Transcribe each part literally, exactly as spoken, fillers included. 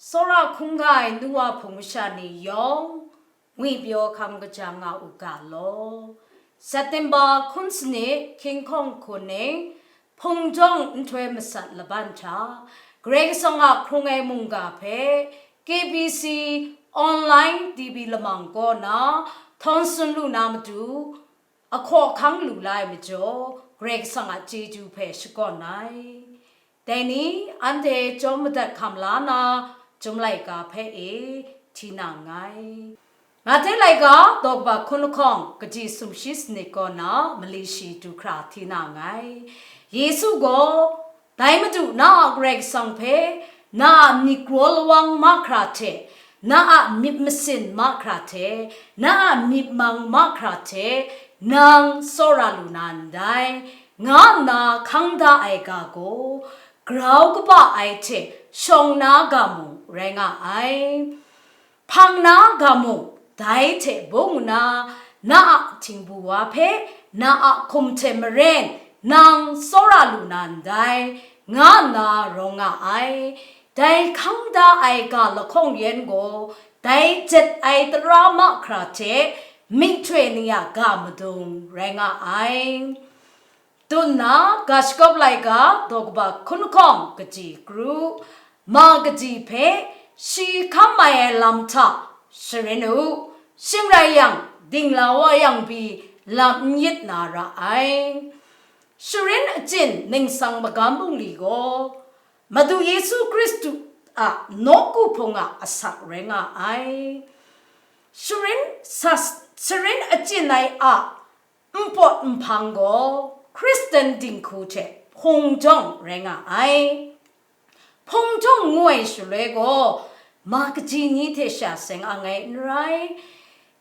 Tsawra hkungga ai nu wa hpung masha ni yawng, ngwipyaw hkam kaja nga u ga law. September hkun sanit, hkying hkawng hkun ning, hpung jawng nhtoi masat laban hta, Karai Kasang a hkrung ai mungga hpe K B C online T V lamang kaw na htawn tsun lu na matu, ahkaw ahkang lu la ai majaw, Karai Kasang a chyeju hpe shakawn ai. Dai ni, anhte chyawm madat hkam la na, Chyum laika hpe e hti na nngai. Mate laika daw kaba hkun lahkawng, kaji sumshi sanit kaw na mali shi du hkra hti na nngai. Yesu gaw, Dai Madu na a Karai Kasang hpe, na a myit kraw lawang mahkra hte, na a myit masin mahkra hte, na a myit mang mahkra hte, nang tsawra lu na ndai, nga nna hkang da ai ga gaw, grau kaba ai hte shawng na ga mung rai nga ai. Hpang na ga mung, dai hte bung nna, na a htingbu wa hpe, na a hkum hte maren, nang tsawra lu na ndai, nga nna rawng nga ai. Dai hkang da ai ga lahkawng yan gaw, dai jet ai tara mahkra hte myihtoi ni a ga madung rai nga ai. Tun nna, ga shakawp laika daw kaba hkun lahkawng kaji kru, ma kaji hpe shi hkam mai ai lam hta sharin u, shing rai yang, dingla wa yang pyi lam n yit na ra ai. Sharin achyin ningsang magam bungli gaw, Madu Yesu Hkristu a nawku hpung a asak rai nga ai. Sharin sas-, sharin achyin ai a npawt nhpang gaw Hkristan dinghku hte hpung jawng rai nga ai. Hpung jawng ngu ai shaloi gaw, ma kaji ni hte sha seng ang ai n rai,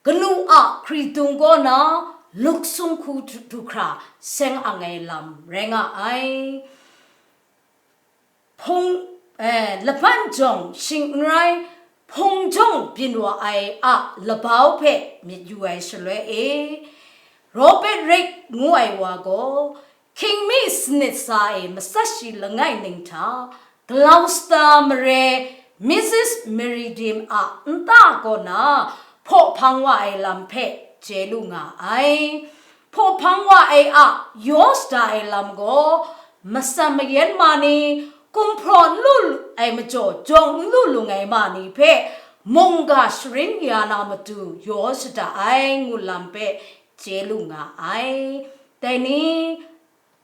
kanu a hkridung kaw na luksung hku du hkra seng ang ai lam rai nga ai. Hpung, eh, laban jawng shing n rai, hpung jawng byin wa ai a labau hpe myit yu ai shaloi e, Robert Raikes ngu ai wa gaw, hkying mi sanit sa e matsat shi langai ning hta, Gloucester mare Missus Merriam a nta kaw na hpaw hpang wa ai lam hpe chye lu nga ai. Hpaw hpang wa ai a yaw shada ai lam gaw, matsan mayan ma ni, kumhpraw n lu ai majaw jawng n lu lung ai ma ni hpe mungga sharin ya na matu yaw shada ai ngu lam hpe chye lu nga ai. Dai ni,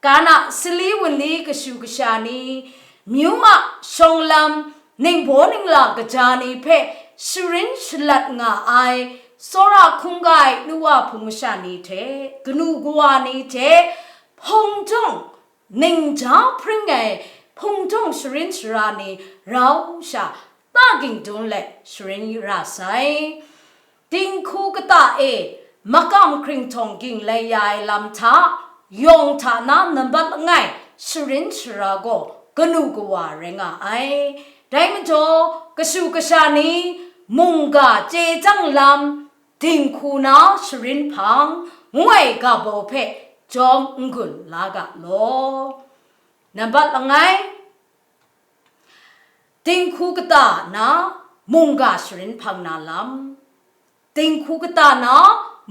Kana sali wunli kashu kasha ni, myu a shawng lam, ningbaw ningla kaja ni hpe sharin shalat nga ai, tsawra hkungga ai nu wa hpung masha ni hte, kanu kawa ni hte, hpung jawng ningja hpring ai, hpung jawng sharin shara ni rau sha, ta ging dun let sharin ra sai. Dinghku kata e makam hkringhtawng ging lai ya ai lam hta, yawng hta na nambat langai sharin shara gaw kanu kawa rai nga ai. Dai majaw, kashu kasha ni mungga chye chyang lam, dinghku na sharin hpang, ngu ai ga baw hpe jawm n-gun la ga law. Nambat langai, dinghku kata na mungga sharin hpang na lam. Dinghku kata na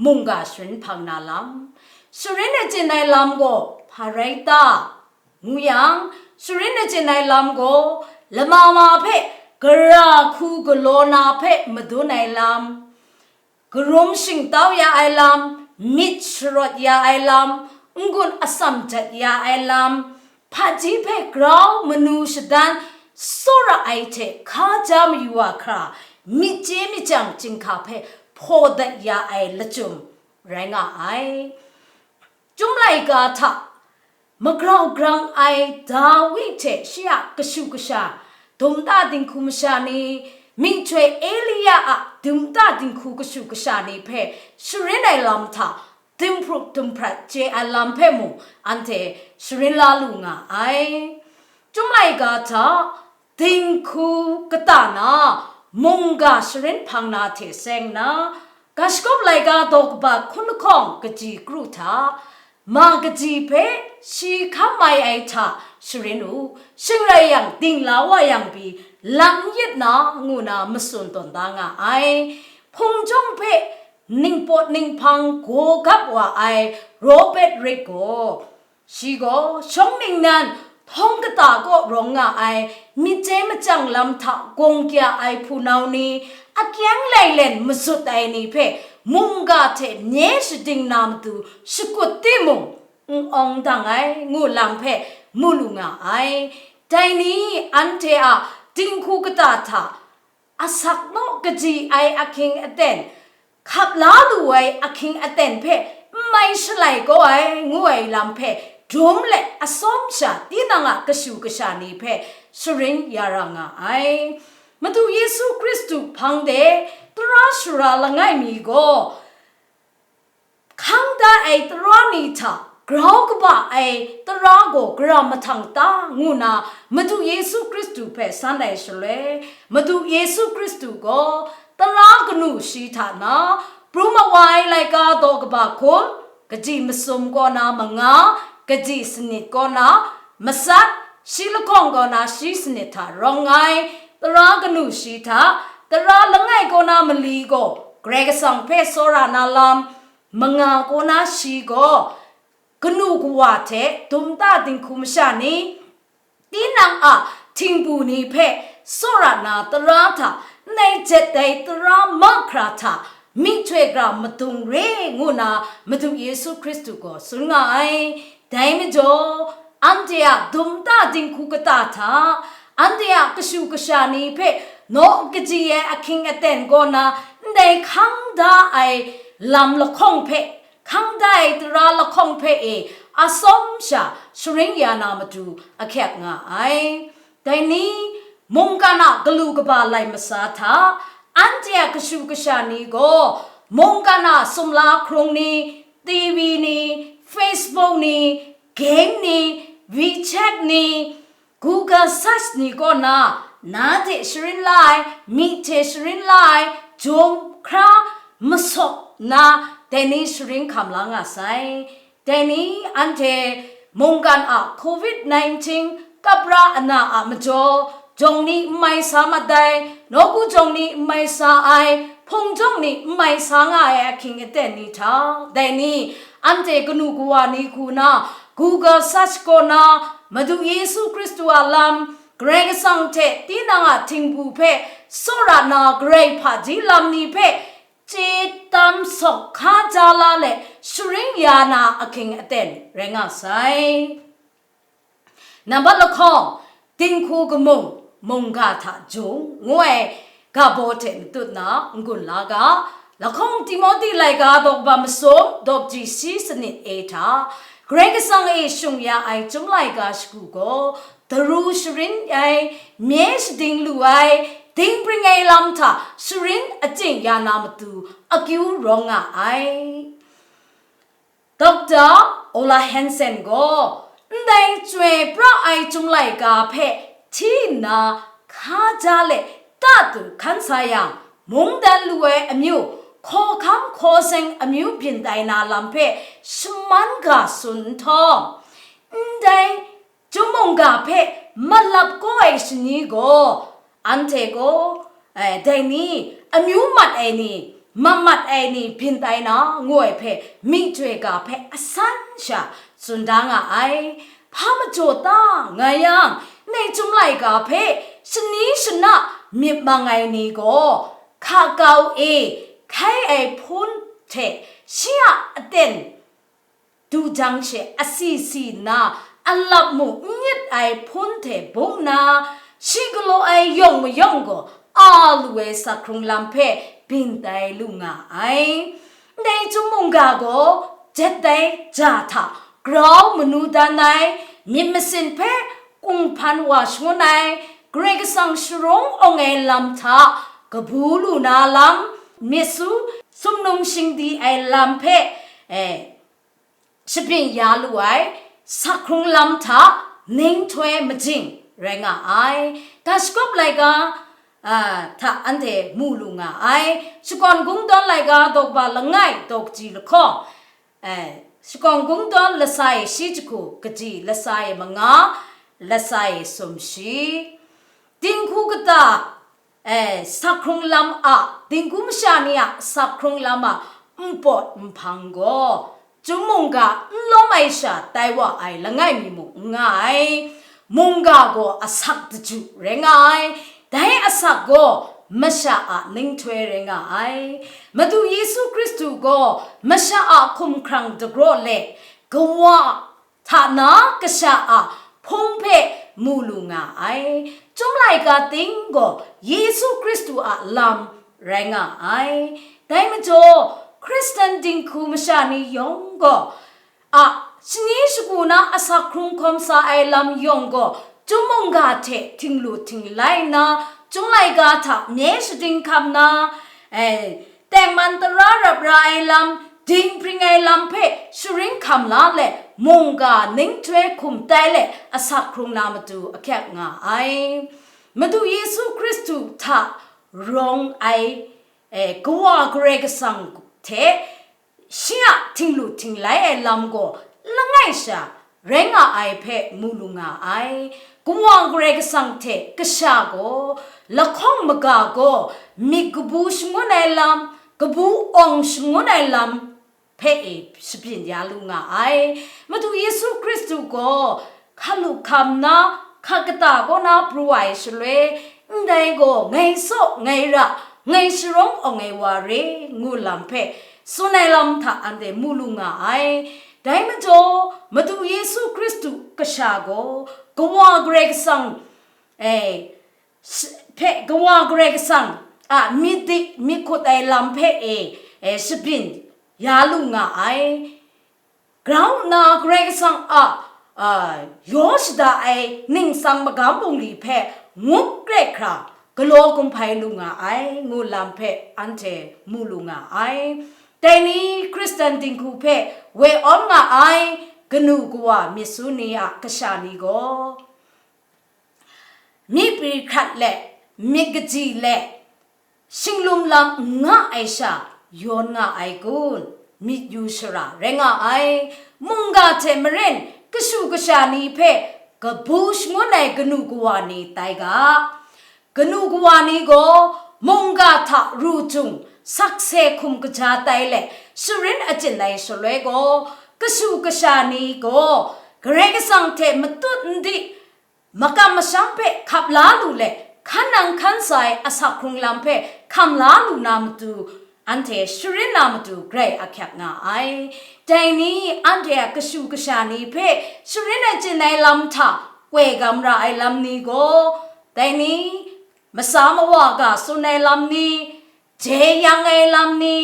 mungga sharin hpang na lam. Sharin achyin ai lam gaw hpa rai ta? Ngu yang, sharin achyin ai lam gaw lama ma hpe gara hku galaw na hpe madun ai lam, karum shingtau ya ai lam, myit sharawt ya ai lam, n-gun atsam jat ya ai lam, hpaji hpe grau manu shadan tsawra ai hte hka ja mayu a hkra, myit chye myit chyang chyinghka hpe hpaw dat ya ai lachyum rai nga ai. Chyum laika hta magrau grang ai Dawi hte shi a kashu kasha, dum ta dinghku masha ni, myihtoi Elia a dum ta dinghku kashu kasha ni hpe sharin ai lam hta, dumpru dumprat chye ai lam hpe mung anhte sharin la lu nga ai. Chyum laika hta, dinghku kata na mungga sharin hpang na hte seng na, ga shagawp laika daw kaba hkun lahkawng kaji kru hta, ma kaji hpe shi hkam mai ai hta sharin u, shing rai yang, dingla wa yang pyi, lam n yit na, ngu na matsun tawn da nga ai. Hpung jawng hpe ningpawt ninghpang gaw gap wa ai Robert Raikes gaw, shi gaw shawng ningnan htawng kata kaw rawng nga ai, myit chye machyang lam hta gawng kya ai hpunau ni, akyang lailen mazut ai ni hpe mungga hte nye shading na matu shakut timung, n awng dang ai ngu lam hpe mu lu nga ai. Dai ni anhte a dinghku kata hta asak naw kaji ai ahkying aten, hkap la lu ai ahkying aten hpe n mai shalai kau ai ngu ai lam hpe dum let asawm sha tinang a kashu kasha ni hpe sharin ya ra nga ai. Madu Yesu Hkristu hpang de tara shara langai mi gaw, hkang da ai tara ni hta grau kaba ai tara gaw gara mahtang ta, ngu na Madu Yesu Hkristu hpe san ai shaloi, Madu Yesu Hkristu gaw tara kanu shi hta na, prum awai laika daw kaba hkum, kaji masum kaw na manga, kaji sanit kaw na matsat, shi lahkawng kaw na shi sanit hta rawng ai, tara kanu shi hta, tara langai kaw na mali gaw, Karai Kasang hpe tsawra na lam, manga kaw na shi gaw, kanu kawa hte dum ta dinghku masha ni, tinang a htingbu ni hpe tsawra na tara hta, ndai jet ai tara mahkra hta myihtoi gara madung re, ngu na Madu Yesu Hkristu gaw tsun nga ai. Dai majaw, anhte a dum ta dinghku kata hta, anhte a kashu kasha ni hpe naw kaji ai ahkying aten kaw na, ndai hkang da ai lam lahkawng hpe, hkang da ai tara lahkawng hpe e atsawm sha sharin ya na matu ahkyak nga ai. Dai ni, mungkan a galu kaba lai masa hta, anhte a kashu kasha ni gaw, mungkan a sumla hkrung ni, T V ni, Facebook ni, game ni, WeChat ni, Google search ni kaw na, na hte sharin la ai, myi hte sharin la ai, jum hkra masaw na, dai ni sharin hkam la nga sai. Dai ni anhte mungkan a covid nineteen kapra ana a majaw, jawng ni n mai sa mat ai, nawku jawng ni n mai sa ai, hpung jawng ni n mai sa nga ai ahkying aten ni hta, dai ni anhte kanu kawa ni hku na Google search kaw na, Madu Yesu Hkristu a lam, Karai Kasang hte tinang a htingbu hpe tsawra na, Karai hpaji lam ni hpe chye tam sawk hka ja la let sharin ya na ahkying aten rai nga sai. Nambat lahkawng, dinghku kamung, mungga hta jung, ngu ai ga baw hte matut na n-gun la ga, lahkawng Timote laika daw kaba masum, daw kaji shi sanit e hta, Karai Kasang e shung ya ai Chyum laika shagu gaw, daru sharin ai, mye shading lu ai, dingpring ai lam hta sharin aching ya na matu akyu rawng nga ai. Doctor Ola Hansen gaw, ndai chyoi pra ai Chyum laika hpe hti nna hka ja let ta du hkan sa yang, mungdan lu ai amyu, hkawhkam hkaw seng amyu byin tai na lam hpe shaman ga tsun nhtawm, ndai Chyum mungga hpe malap kau ai shani gaw, anhte gaw, eh, dai ni, amyu mat ai ni, mamat ai ni byin tai na, ngu ai hpe myihtoi ga hpe asan sha tsun da nga ai. Hpa majaw ta nga yang, ndai Chyum laika hpe shani shana myit mang ai ni gaw, hka kau e hkai ai hpun hte shi a aten du jang she asi si nna, alap mu n yit ai hpun hte bung nna, shi galaw ai yawng mayawng gaw a lu ai sa hkrung lam hpe byin tai lu nga ai. Ndai Chyum mungga gaw jet ai ja hta grau manu dan ai, myit masin hpe kunghpan wa shangun ai, Karai Kasang sharawng awng ai lam hta kabu lu na lam, myit su sumnung shingdi ai lam hpe, eh, shabyin ya lu ai, sa hkrung lam hta ning htoi majing rai nga ai. Ga shagawp laika, a, hta anhte mu lu nga ai. Shakawn Kungdawn laika daw kaba langai daw kaji lahkawng, e, Shakawn Kungdawn lasa e shi jahku, kaji lasa e manga, lasa e sumshi. Dinghku a, eh, sakhkrung lam a, dinghku masha ni a sakhkrung lam a npawt nhpang gaw, chyum mungga n lawm ai sha tai wa ai langai mi mung n nga ai. Mungga gaw asak daju rai nga ai. Dai asak gaw masha a ninghtoi rai nga ai. Madu Yesu Hkristu gaw masha a hkumhkrang dagraw le, kawa hta na kasha a hpung hpe mu lu nga ai. Chyum laika ting gaw Yesu Hkristu a lam rai nga ai. Dai majaw, Hkristan dinghku masha ni yawng gaw, a, shani shagu na asak hkrung hkawm sa ai lam yawng gaw, chyum mungga hte htinglu htinglai nna, chyum laika hta mye shading hkam na, eh, tengman tara rap ra ai lam, dinghpring ai lam hpe sharin hkam la let, mungga ninghtoi hkum tai let, asak hkrung na matu ahkyak nga ai. Madu Yesu Hkristu hta rawng ai, eh, Kawa Karai Kasang hte shi a htinglu htinglai ai lam gaw langai sha rai nga ai hpe mu lu nga ai. Kawa Karai Kasang hte kasha gaw, lahkawng maga gaw myit kabu shangun ai lam, kabu awng shangun ai lam hpe e shabyin ya lu nga ai. Madu Yesu Hkristu gaw hkalup hkam na, hka kata kaw na pru ai shaloi, ndai gaw ngai saw, ngai ra, ngai sharawng awng ai wa re ngu lam hpe tsun ai lam hta anhte mu lu nga ai. Dai majaw, Madu Yesu Hkristu kasha gaw Kawa Karai Kasang, eh, s-, hpe Kawa Karai Kasang a myit dik myit hkut ai lam hpe e, eh, shabyin ya lu nga ai. Grau nna Karai Kasang a, a, yaw shada ai ningsang magam bungli hpe ngup kre hkra galaw gumhpai lu nga ai, ngu lam hpe anhte mu lu nga ai. Dai ni Hkristan dinghku hpe woi awn nga ai kanu kawa myit su ni a kasha ni gaw, myit pri hkrat let, myit kaji let, shinglum lam n nga ai sha yawn nga ai kun, myit yu shara rai nga ai. Mungga hte maren kashu kasha ni hpe kabu shangun ai kanu kawa ni tai ga. Kanu kawa ni gaw mungga hta ru jung sakse hkum kaja tai let sharin achyin ai shaloi gaw, kashu kasha ni gaw Karai Kasang hte matut n di, makam masham hpe hkap la lu let, hkan nang hkan sa ai asak hkrung lam hpe hkam la lu na matu, anhte sharin na matu grai ahkyak nga ai. Dai ni anhte a kashu kasha ni hpe sharin achyin ai lam hta koi gam ra ai lam ni gaw, dai ni masa mawa ga tsun ai lam ni, jeyang ai lam ni,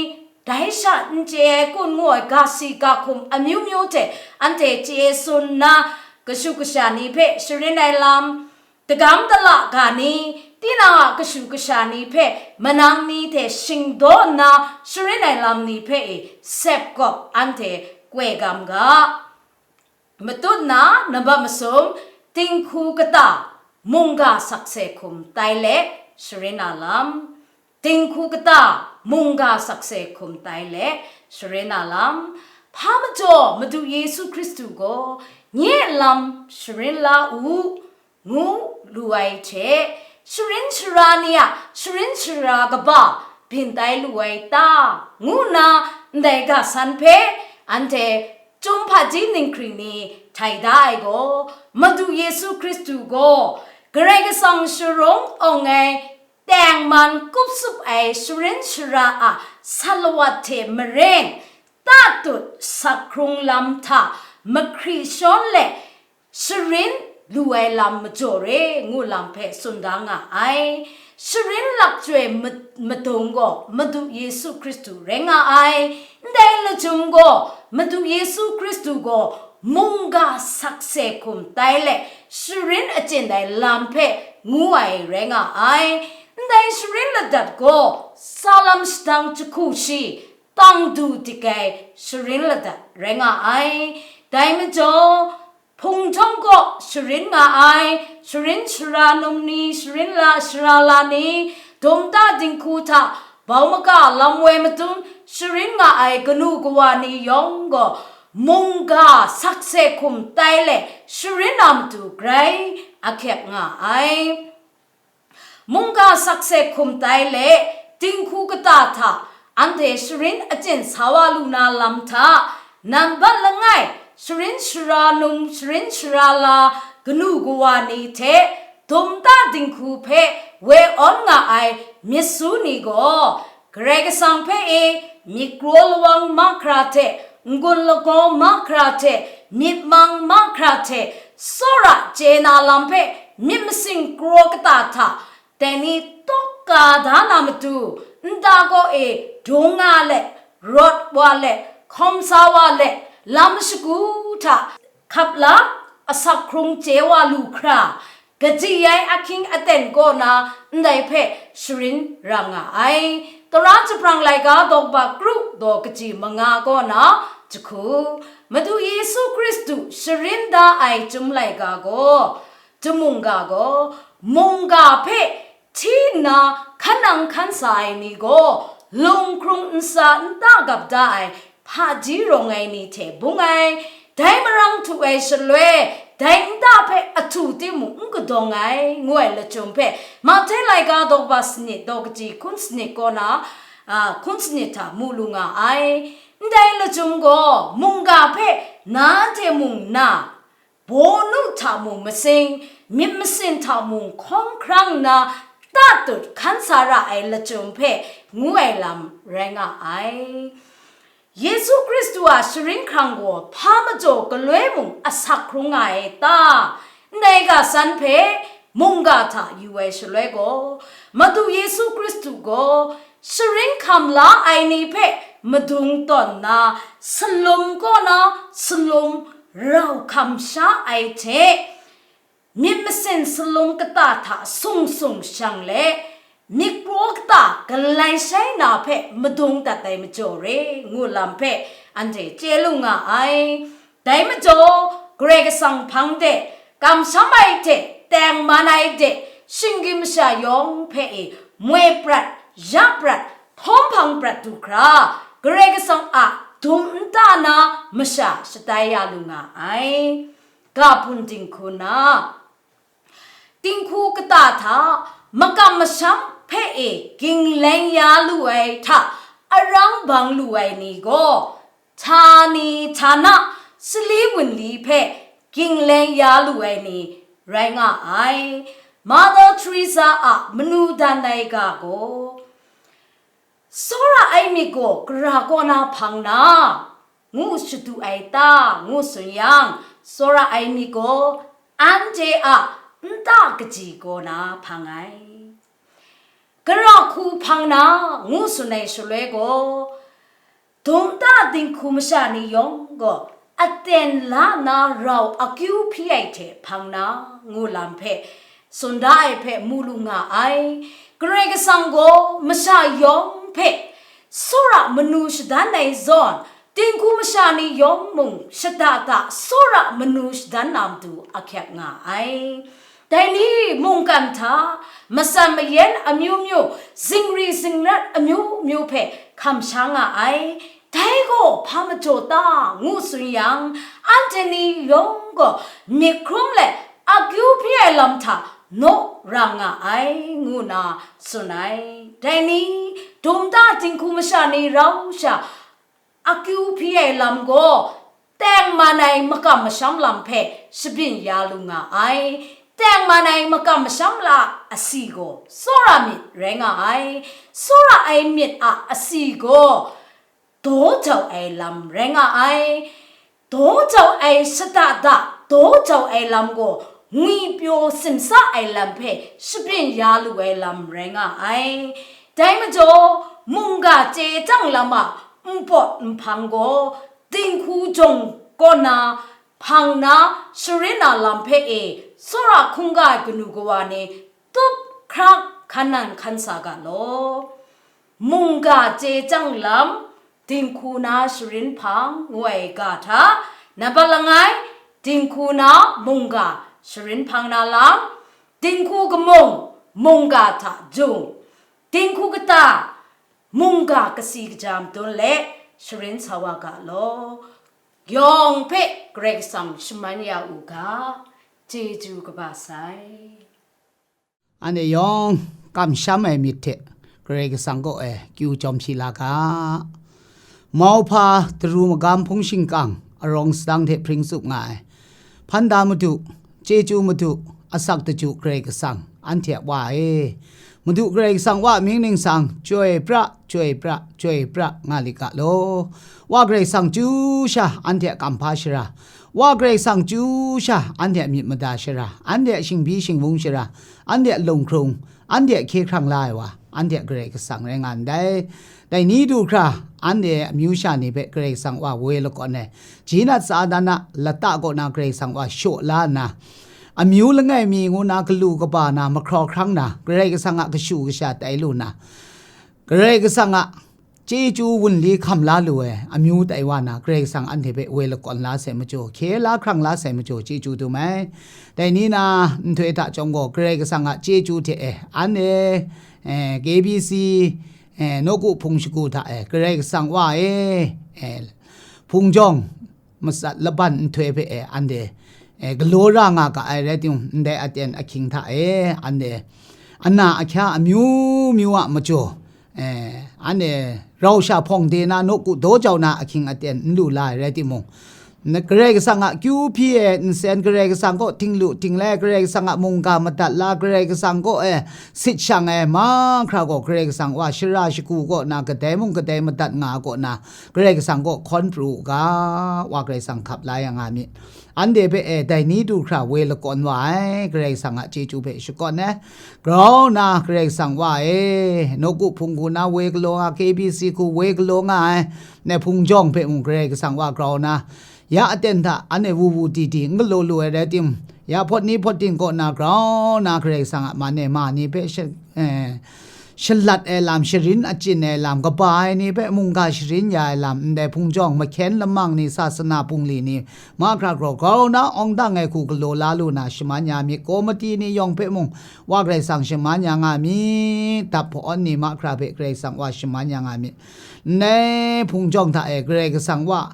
dai sha n chye ai kun ngu ai ga si ga hkum amyu myu hte anhte chye tsun nna, kashu kasha ni hpe sharin ai lam, dagam dala ga ni, tinang a kashu kasha ni hpe manang ni hte shingdaw nna sharin ai lam ni hpe e sep gawp anhte koi gam ga. Matut na nambat masum, dinghku kata mungga sakse hkum tai let sharin na lam. Dinghku kata mungga sakse hkum tai let sharin na lam. Hpa majaw Madu Yesu Hkristu gaw, nye lam sharin la u, ngu lu ai hte, sharin shara ni a sharin shara kaba byin tai lu ai ta, ngu nna ndai ga san hpe anhte Chyum hpaji ninghkring ni htai da ai gaw, Madu Yesu Hkristu gaw Karai Kasang sharawng awng ai, tengman kup sup ai sharin shara a salawat hte maren, tatut sak hkrung lam hta mahkri shawn let, sharin lu ai lam majaw re ngu lam hpe tsun da nga ai. Sharin lak chyoi ma-, madung gaw Madu Yesu Hkristu rai nga ai. Ndai lachyum gaw Madu Yesu Hkristu gaw mungga sakse hkum tai let sharin achyin ai lam hpe ngu ai rai nga ai. Ndai sharin ladat gaw tsalam shadang jahku shi, tang du dik ai sharin ladat rai nga ai. Dai majaw, hpung jawng kaw sharin nga ai, sharin shara num ni, sharin la shara la ni, dum ta dinghku hta bau maga lam woi madun sharin nga ai kanu kawa ni yawng gaw, mungga sakse hkum tai let sharin na matu grai ahkyak nga ai. Mung sakse hkum tai le dinghku kata hta anhte sharin achyin sa wa lu na lam hta, nambat langai sharin shara num, sharin shara la, kanu kawa ni hte dum ta dinghku hpe woi awn nga ai myit su ni gaw, Karai Kasang hpe e myit kraw lawang mahkra hte, n-gun lagaw mahkra hte, myit mang mahkra hte, tsawra chye na lam hpe myit masin kraw kata hta, dai ni tawk ka da na matu, nta kaw e dung nga let, rawt wa let, hkawm sa wa let, lam shagu hta hkap la, asak hkrung chye wa lu hkra, kaji ai ahkying aten kaw na ndai hpe sharin ra nga ai. Tara jahprang laika daw kaba kru daw kaji manga kaw na jahku, Madu Yesu Hkristu sharin da ai Chyum laika gaw, Chyum mungga gaw, mungga hpe hti nna hkan nang hkan sa ai ni gaw, lunghkrung nsa nta gap da ai hpaji rawng ai ni hte bung ai, dai marang htu ai shaloi, dai nta hpe ahtu timung n kadawng ai, ngu ai lachyum hpe, Mahte laika daw kaba sanit daw kaji hkun sanit kaw na, a, hkun sanit hta mu lu nga ai. Ndai lachyum gaw, mungga hpe nanhte mung na, bawnu hta mung masing, myit masin hta mung hkawng hkrang nna, tatut hkan sa ra ai lachyum hpe ngu ai lam rai nga ai. Yesu Hkristu a sharin hkrang gaw hpa majaw galoi mung asak hkrung nga ai ta? Ndai ga san hpe mungga hta yu ai shaloi gaw, Madu Yesu Hkristu gaw sharin hkam la ai ni hpe madung tawn nna, salum kaw na salum rau hkam sha ai hte, myit masin salum kata hta sung sung shang let, myit kraw kata galai shai na hpe madung dat ai majaw re, ngu lam hpe anhte chye lu nga ai. Dai majaw, Karai Kasang hpang de, kamsham ai hte tengman ai de, shinggyim masha yawng hpe e moi prat, ya prat, hpawm hpang prat du hkra, Karai Kasang a dum nta na masha shatai ya lu nga ai. Ga bun dinghku na, dinghku kata hta makam masham hpe e gingleng ya lu ai hta arang bang lu ai ni gaw, htani htana sali wunli hpe gingleng ya lu ai ni rai nga ai. Mother Teresa a manu dan ai ga gaw, tsawra ai myit gaw gara kaw na hpang na, ngu shadu ai ta, ngu tsun yang, tsawra ai myit gaw anhte a nta kaji kaw na hpang ai. Gara hku hpang na, ngu tsun ai shaloi gaw, dum ta dinghku masha ni yawng gaw aten la na rau akyu hpyi ai hte hpang na, ngu lam hpe tsun da ai hpe mu lu nga ai. Karai Kasang gaw masha yawng hpe tsawra manu shadan ai zawn, dinghku masha ni yawng mung shada da tsawra manu shadan na matu ahkyak nga ai. Dai ni mungkan hta, matsan mayan amyu myu, zingri zingrat amyu myu hpe hkam sha nga ai. Dai gaw hpa majaw ta, ngu tsun yang, anhte ni yawng gaw myit hkrum let akyu hpyi ai lam hta naw ra nga ai, ngu na tsun ai. Dai ni, dum ta dinghku masha ni rau sha, akyu hpyi ai lam gaw, tengman ai makam masham lam hpe shabyin ya lu nga ai. Tengman ai makam masham la asi gaw tsawra myit rai nga ai. Tsawra ai myit a asi gaw daw jau ai lam rai nga ai. Daw jau ai shada da, daw jau ai lam gaw ngwipyaw simsa ai lam hpe shabyin ya lu ai lam rai nga ai. Dai majaw, mungga chye chyang lam a npawt nhpang gaw, dinghku jawng kaw na hpang na sharin na lam hpe e, tsawra hkungga ai kanu kawa ni tup hkrak hkan nan hkan sa ga law. Mungga chye chyang lam, dinghku na sharin hpang ngu ai ga hta, nambat langai, dinghku na mungga sharin hpang na lam, dinghku kamung mungga hta jung, dinghku kata mungga kasi kaja madun let sharin sa wa ga law. Yawng hpe Karai Kasang shaman ya u ga, chyeju kaba sai. Anhte yawng kamsham ai myit hte Karai Kasang kaw e kyu jawm hpyi la ga. Mauhpa daru magam hpung shingkang arawng sadang hte hpring tsup nga ai, hpan da madu, chyeju madu, asak daju Karai Kasang, anhte a Wa e, Madu Karai Kasang Wa mying ningsang, chyoi pra, chyoi pra, chyoi pra nga li ga law. Wa Karai Kasang chyu sha, anhte a kamhpa shara, Wa Karai Kasang chyu sha, anhte a myit mada shara, anhte a shingbyi shingwung shara, anhte a lunghkrung, anhte a hkye hkrang la ai wa, anhte a Karai Kasang rai nga ndai. Dai ni du hkra, anhte amyu sha ni hpe Karai Kasang Wa woi lakawn ai, Jinat Satan a lata kaw na Karai Kasang Wa shaw la nna, amyu langai mi ngu na galu kaba na mahkraw hkrang na, Karai Kasang a kashu kasha tai lu na, Karai Kasang a chyeju wunli hkam la lu ai amyu tai wa na, Karai Kasang anhte hpe woi lakawn la sai majaw, hkye la hkrang la sai majaw, chyeju dum ai. Dai ni na nhtoi hta chyawm gaw, Karai Kasang a chyeju hte e, anhte, eh, K B C, eh, nawku hpung shagu hta e, Karai Kasang Wa e, eh, hpung jawng matsat laban nhtoi hpe e, anhte, eh, galaw ra nga ga ai rai timung, ndai aten ahkying hta e, anhte ana ahkya amyu myu a majaw, eh, anhte rau sha hpawng de na nawku daw jau na ahkying aten n lu la ai rai timung, na Karai Kasang a kyu hpyi e nsen, Karai Kasang kaw ting lu ting lai, Karai Kasang a mungga madat la, Karai Kasang kaw e sit shang ai mahkra gaw, Karai Kasang Wa shara shagu kaw na kadai mung kadai madat nga ai kaw na, Karai Kasang kaw hkawn pru u ga, Wa Karai Kasang hkap la ya nga myit. Anhte hpe e dai ni du hkra woi lakawn wa ai, Karai Kasang a chyeju hpe shakawn ai. Grau na Karai Kasang Wa e, nawku hpung hku na woi galaw nga, K B C hku woi galaw nga ai, ne hpung jawng hpe mung Karai Kasang Wa grau na, ya aten hta anhte wu wu di di n galaw lu ai rai tim, ya hpawt ni hpawt ting kaw na grau na Karai Kasang a man e ma ni hpe sha-, eh, shalat ai lam, sharin achyin ai lam, kaba ai ni hpe mungga sharin ya ai lam, ndai hpung jawng mahkyen lamang ni, sasana bungli ni, mahkra grau grau na awng dang ai hku galaw la lu na shaman ya myit, komiti ni yawng hpe mung Wa Karai Kasang shaman ya nga myit, dap hpawn ni mahkra hpe Karai Kasang Wa shaman ya nga myit. Ndai hpung jawng hta e Karai Kasang Wa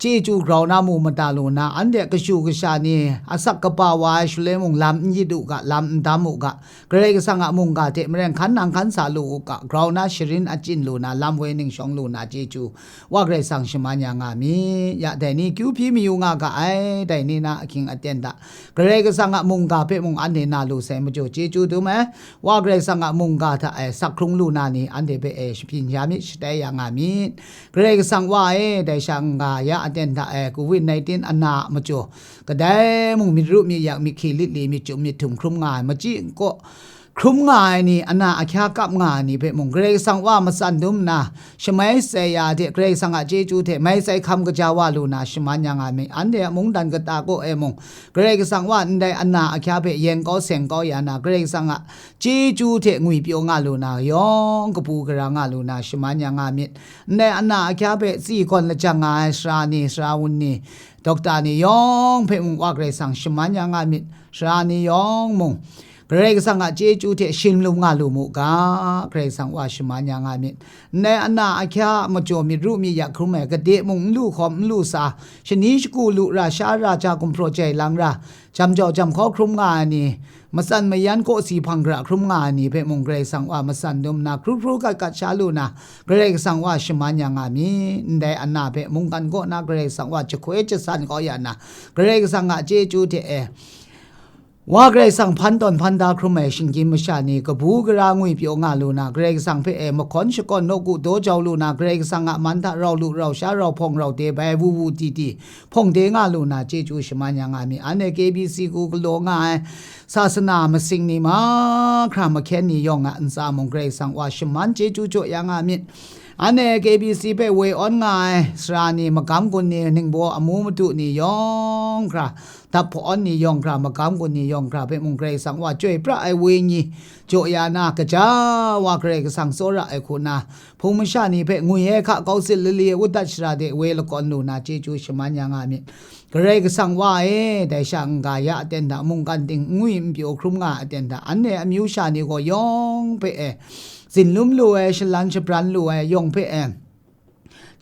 chyeju grau na mu mada lu na, anhte kashu kasha ni asak kaba wa ai shaloi mung lam n yit u ga, lam n dam u ga, Karai Kasang a mungga hte maren hkan nang hkan sa lu u ga, grau na sharin achyin lu na, lam woi ningshawng lu na chyeju Wa Karai Kasang shaman ya nga mi, ya dai ni kyu hpyi mayu nga ga ai, dai ni na ahkying aten hta Karai Kasang a mungga hpe mung anhte na lu sai majaw chyeju dum ai, Wa Karai Kasang a mungga hta e sak hkrung lu na ni anhte hpe e shabyin ya myit, shatai ya nga myit. Karai Kasang Wa e, dai sha n-ga ya aten hta e covid nineteen ana a majaw, kadai mung myit ru myit yak, myit hkyi lit li, myit chyum myit htum hkrum nga ai, machyi kaw hkrum nga ai ni, ana ahkya kap nga ai ni hpe mung, Karai Kasang Wa matsan dum nna, shamai shatsai ya hte, Karai Kasang a chyeju hte mai shatsai hkam kaja wa lu na, shaman ya nga myit. Anhte a mungdan kata kaw e mung, Karai Kasang Wa ndai ana ahkya hpe yen kau seng kau ya na, Karai Kasang a chyeju hte ngwipyaw nga lu na, yawng kabu gara nga lu na, shaman ya nga myit. Ndai ana ahkya hpe tsi gawn lajang nga ai sara ni, sara wun ni, dokta ni yawng hpe mung Wa Karai Kasang shaman ya nga myit. Sara ni yawng mung, Karai Kasang a chyeju hte shim lum nga lu mu ga, Karai Kasang Wa shaman ya nga myit. Ndai ana ahkya a majaw myit ru myit yak hkrum ai, gade mung n lu hkawm n lu sa, shani shagu lu ra, sha ra, ja gumhpraw jai lang ra, jam jau jam hkaw hkrum nga ai ni, matsan mayan kawsi hpang gara hkrum nga ai ni hpe mung Karai Kasang Wa matsan dum nna, hkru hkru gat gat sha lu na, Karai Kasang Wa shaman ya nga mi, ndai ana hpe mungkan kaw na Karai Kasang Wa jahkoi jasan kau ya na, Karai Kasang a chyeju hte e, Wa Karai Kasang hpan tawn hpan da hkrum ai shinggyim masha ni kabu gara ngwipyaw nga lu na, Karai Kasang hpe e mahkawn shakawn nawku daw jau lu na, Karai Kasang a man hta rau lu rau sha rau hpawng rau de bai wu wu di di hpawng de nga lu na, chyeju shaman ya nga mi. Anhte K B C hku galaw nga ai sasana masing ni mahkra mahkyen ni yawng a ntsa mung Karai Kasang Wa shaman chyeju jaw ya nga myit. Anhte K B C hpe woi awn nga ai sara ni, magam gun ni, ningbaw amu madu ni yawng hkra, dap hpawn ni yawng hkra, magam gun ni yawng hkra hpe mung Karai Kasang Wa chyoi pra ai wenyi jaw ya na, kaja wa Karai Kasang tsawra ai hku na, hpung masha ni hpe ngwi ai hka kau sit lali ai wut dat shara de woi lakawn lu na, chyeju shaman ya nga myit. Karai Kasang Wa e, dai sha n-ga ya aten hta, mungkan ting n ngwi n pyaw hkrum nga ai aten hta, anhte amyu sha ni gaw yawng hpe e, tsin lum lu ai, shalan shabran lu ai, yawng hpe e,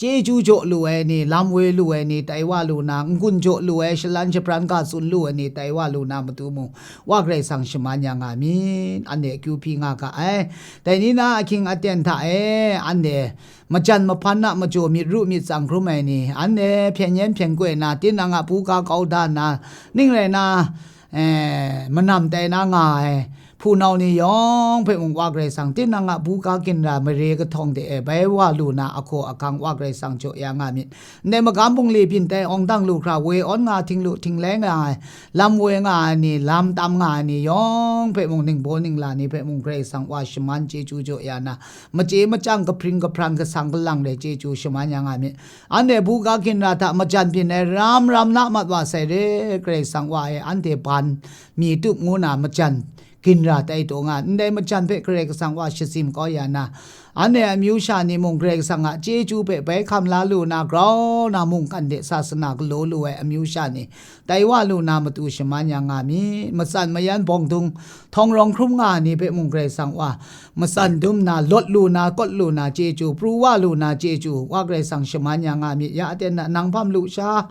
chyeju jaw lu ai ni, lam woi lu ai ni, tai wa lu na, n-gun jaw lu ai, shalan shabran ga tsun lu ai ni, tai wa lu na matu mung, Wa Karai Kasang shaman ya nga myit, anhte akyu hpyi nga ga ai. Dai ni na ahkying aten hta e, anhte majan mahpan a majaw myit ru myit tsang hkrum ai ni, anhte hpyen yen hpyen koi na, tinang a buga kau da na, ning rai na, eh, manam tai na nga ai hpunau ni yawng hpe mung Wa Karai Kasang, tinang a buga ginra mare kahtawng de e bai wa lu na ahkaw ahkang Wa Karai Kasang jaw ya nga myit. Ndai magam bungli byin tai awng dang lu hkra woi awn nga htinglu htinglai nga ai, lam woi nga ai ni, lam tam nga ai ni yawng hpe mung, ningbaw ningla ni hpe mung Karai Kasang Wa shaman chyeju jaw ya na, machye machyang, kahpring kahpran, kasang kalang re chyeju shaman ya nga myit. Anhte buga ginra hta majan byin ai ram ram na mat wa sai re, Karai Kasang Wa e, anhte ban mi tup ngu na majan ginra tai taw nga, ndai majan hpe Karai Kasang Wa shazim kau ya na, anhte amyu sha ni mung Karai Kasang a chyeju hpe bai hkam la lu na, grau na mungkan de sasana galaw lu ai amyu sha ni, tai wa lu na matu shaman ya nga myit. Matsan mayan bawng dung htawng rawng hkrum nga ai ni hpe mung Karai Kasang Wa matsan dum na, lawt lu na, kawt lu na chyeju, pru wa lu na chyeju, Wa Karai Kasang shaman ya nga myit. Ya aten na nang hpam lu sha,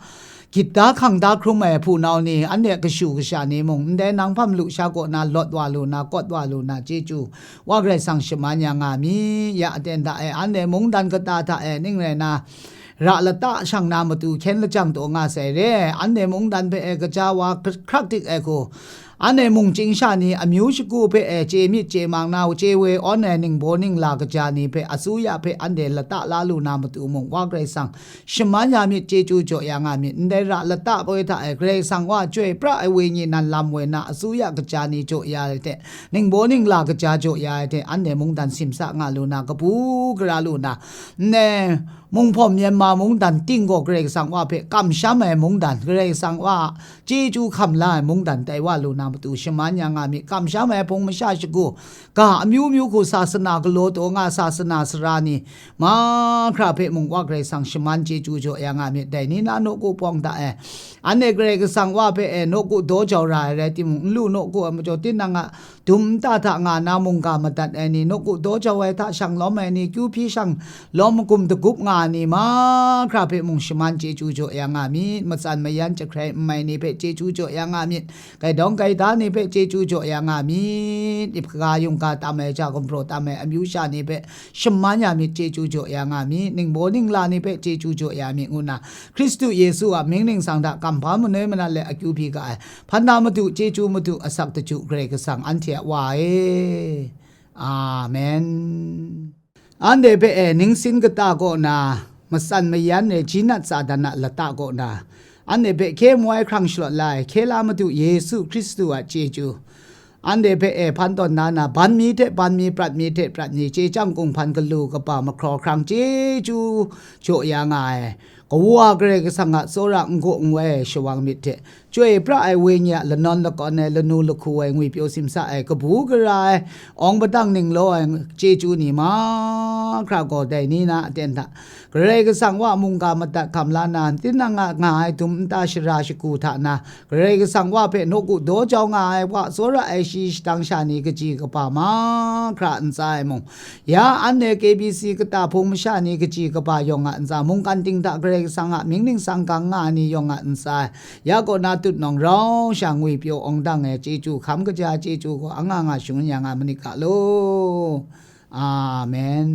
gyit da hkang da hkrum ai hpunau ni, anhte kashu kasha ni mung, ndai nang hpam lu sha kaw na lawt wa lu na, kawt wa lu na chyeju, Wa Karai Kasang shaman ya nga myit. Ya aten hta e, anhte mungdan kata hta e ning rai na, ra lata shang na matu hkyen lajang taw nga sai re, anhte mungdan hpe e kaja wa hkrak dik ai hku, anhte mung chying sha ni amyu shagu hpe e chye myit chye mang na, chye woi awn ai ningbaw ningla kaja ni hpe, asuya hpe anhte lata la lu na matu mung, Wa Karai Kasang shaman ya myit, chyeju jaw ya nga myit. Ndai ra lata poi hta e Karai Kasang Wa chyoi pra ai wenyi nan lam woi na, asuya kaja ni jaw ya ai hte, ningbaw ningla kaja jaw ya ai hte, anhte mungdan simsa nga lu na, kabu gara lu na, ndai Munghpawm Myanmar mungdan ting gaw Karai Kasang Wa hpe kamsham ai mungdan, Karai Kasang Wa a chyeju hkam la ai mungdan tai wa lu na matu shaman ya nga myit. Kamsham ai hpung masha shagu, ga amyu myu hku sasana galaw taw nga, sasana sara ni mahkra hpe mung Wa Karai Kasang shaman chyeju jaw ya nga myit. Dai ni na nawku pawng hta e, anhte Karai Kasang Wa hpe e nawku daw jau ra ai rai timung, n lu nawku ai majaw, tinang a dum nta hta nga na mungga madat ai ni, nawku daw jau ai hta shang lawm ai ni, kyu hpyi shang lawm magum dagup nga ai ni mahkra hpe mung shaman chyeju jaw ya nga myit. Matsan mayan jahkrai n mai ni hpe chyeju jaw ya nga myit. Gaidawng gaida ni hpe chyeju jaw ya nga myit. Ip kaga yungga tam ai, ja gumhpraw tam ai amyu sha ni hpe shaman ya myit, chyeju jaw ya nga myit. Ningbaw ningla ni hpe chyeju jaw ya myit, ngu na Hkristu Yesu a mying ningsang hta kamhpa manoi manat let akyu hpyi ga ai, hpan na madu, chyeju madu, asak daju Karai Kasang anhte a Wa e. Amen. Anhte hpe e ningsin kata kaw na, matsan mayan e jinat tsa dan a lata kaw na, anhte hpe hkye mu ai hkrang shalawt la ai, hkye la Madu Yesu Hkristu a chyeju, anhte hpe e hpan tawn na na, ban mi hte ban mi, prat mi hte prat mi, chye chyang kunghpan galu kaba mahkraw hkrang chyeju jaw ya nga ai, Kawa Karai Kasang a tsawra n-gaw n-wai ai shawang myit hte, chyoi pra ai wenyi a lanawn lakawn ai, lanu lahku ai, ngwipyaw simsa ai, kabu gara ai, awng padang ninglaw ai chyeju ni mahkra gaw dai ni na aten hta, Karai Kasang wa mungga madat hkam la na, tinang a nga ai dum nta shara shagu hta na, Karai Kasang wa hpe nawku daw jau nga ai, wa tsawra ai shi shadang sha ni kaji kaba mahkra ntsa ai mung, ya anhte K B C kata hpung masha ni kaji kaba yawng a ntsa, mungkan ting hta Karai Kasang a mying ningsang gang nga ai ni yawng a ntsa, ya kaw na tut nawng rau sha ngwipyaw awng dang ai chyeju hkam kaja chyeju gaw anga nga shangun ya nga manit ga law. Amen.